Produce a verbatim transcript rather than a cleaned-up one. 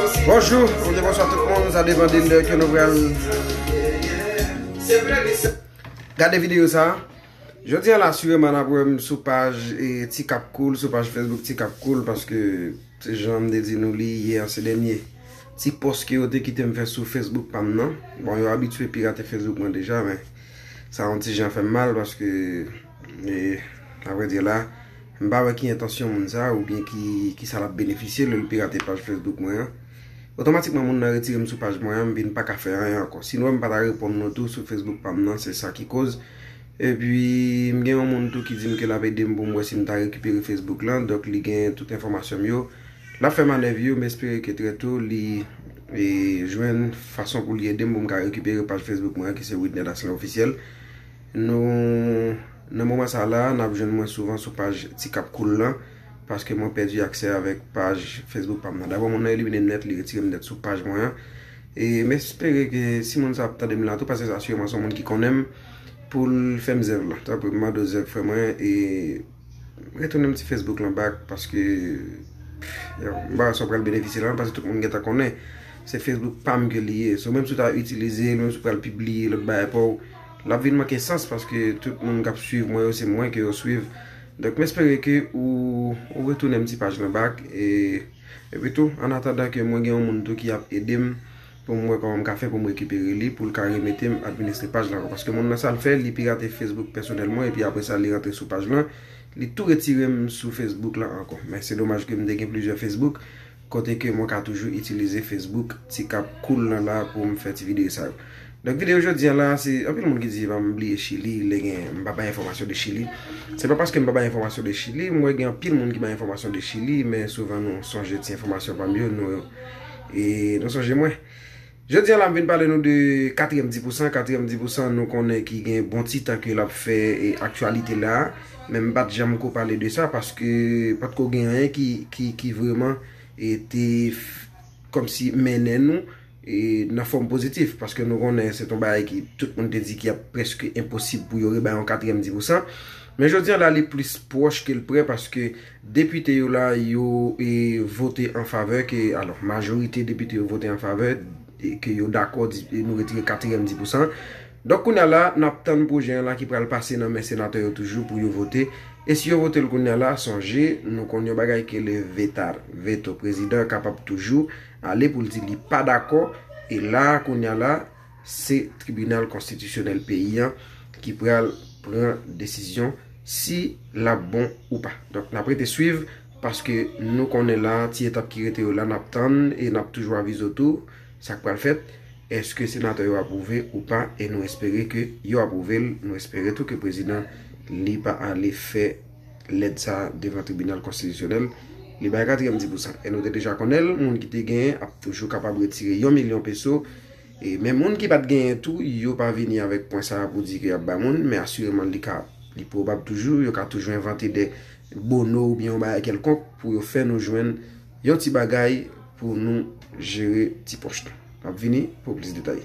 Bonjou, oubyen bonswa tout moun, sa depann de lè ke nou pral gade videyo sa. Jodi a la, sireman n ap wè m sou paj e, Ti Kap Cool, sou paj Facebook Ti Kap Cool, paske se jan m te di nou li yè, se dènye ti pòs ke yo te kite m fè sou Facebook pa m nan. Bon, yo abitye pirate Facebook mwen deja, men sa yon ti jan fè m mal, paske e, avrèdi la, m pa wè ki entansyon moun sa, oubyen ki, ki sa l ap benefisye lè l pirate paj Facebook mwen an. Otomatikman, moun nan retire m sou paj mwen an, m vin pa ka fè anyen ankò. Si nou wè m pa ta reponn nou tou sou Facebook pa m nan, se sa ki koz. Epi, m gen yon moun tou ki di m ke l ap ede m pou m wè si m ta rekipere Facebook lan. Donk, li gen tout enfòmasyon m yo. L ap fè manèv yo, m espere ke trè to, li e, jwenn fason pou li ede m pou m ka rekipere paj Facebook mwen an, ki se Widner Daslin Ofisyèl. Nou, nan moman sa la, n ap jwenn mwen souvan sou paj Ti Kap Cool lan, paske mwen pèdi aksè avèk paj Facebook pa m nan. Dabò, moun nan elimine m nèt, li retire m nèt sou paj mwen an. E m espere ke si moun sa ap tande m la tou, paske sa sireman se yon moun ki konnen m, pou l fè m zèv la. Tanpri, m mande w zèv, frè mwen, e retounen m ti Facebook lan back, paske, pff, yo, m pa wè sa w pral benefisye la, paske tout moun gentan konnen se Facebook pa m ke li ye. So, menm si w ta itilize l, menm si w pral pibliye lòt bagay pa w, l ap vin manke sans, paske tout moun k ap swiv mwen yo, se mwen ke yo swiv. Donk, m espere ke ou, ou retounen m ti paj lan back, e, epi tou, an atandan ke mwen gen yon moun tou ki ap ede m, pou m wè kòman m ka fè pou m rekipere li, pou l ka remete m administre paj lan ankò. Paske moun nan sa l fè, li pirate Facebook pèsonèl mwen, epi apre sa, li rantre sou paj lan, li tou retire m sou Facebook lan ankò. Men se domaj ke m te gen plizyè Facebook, kote ke mwen ka toujou itilize Facebook Ti Kap Cool lan la pou m fè ti videyo sa yo. Donk, videyo jodi a la, se anpil moun ki di pa m bliye Chili, lè gen, m pa bay enfòmasyon de Chili. Se pa paske m pa bay enfòmasyon de Chili, m wè gen anpil moun ki bay enfòmasyon de Chili, men souvan nou sonje ti enfòmasyon pa m yo, nou, e, nou sonje mwen. Jodi a la, m vin pale nou de katriyèm dis pousan. Katriyèm dis pousan, nou konnen ki gen bon ti tan ke l ap fè e, aktyalite la. Men m pa t janm ko pale de sa paske pa t ko gen anyen ki, ki, ki vrèman e, te f- kòmsi mennen nou e, nan fòm pozitif. Paske nou konnen se t on bagay ki tout moun te di ki ap prèske enposib pou yo rebay yon katriyèm dis pousan. Men jodi a la, li plis pwòch ke l prè paske depite yo la, yo e, vote an favè ke, alò, majorite depite yo vote an favè e, ke yo dakò di, e, nou retire katriyèm dis pousan. Donk, kounye a la, n ap tann pwojè an la ki pral pase nan men senatè yo toujou pou yo vote. E si yo vote l kounye a la, sonje, nou konn yon bagay ke le veta, veto, prezidan kapab toujou ale pou l di li pa dakò. E la, kounye a la, se tribinal konstitisyonèl peyi an ki pral pran desizyon si l ap bon ou pa. Donk, n ap rete swiv paske nou konnen la, ti etap ki rete yo la, n ap tann e n ap toujou avize w tou sa k pral fèt. Èske senatè yo apwouve ou pa? E nou espere ke yo apwouve l. Nou espere tou ke prezidan li pa ale fè lèd sa devan tribinal konstitisyonèl. Li bay katriyèm dis pousan. E nou te deja konnen l, moun ki te genyen ap toujou kapab retire yon milyon peso. E men moun ki pa t genyen tou, yo pa vini avèk pwen sa a pou di ke y ap ba moun, men asireman li ka, li pwobab toujou, yo ka toujou envante de bono oubyen yon bagay kèlkonk pou yo fè nou jwenn yon ti bagay pou nou jere ti pòch nou. N ap vini pou plis detay.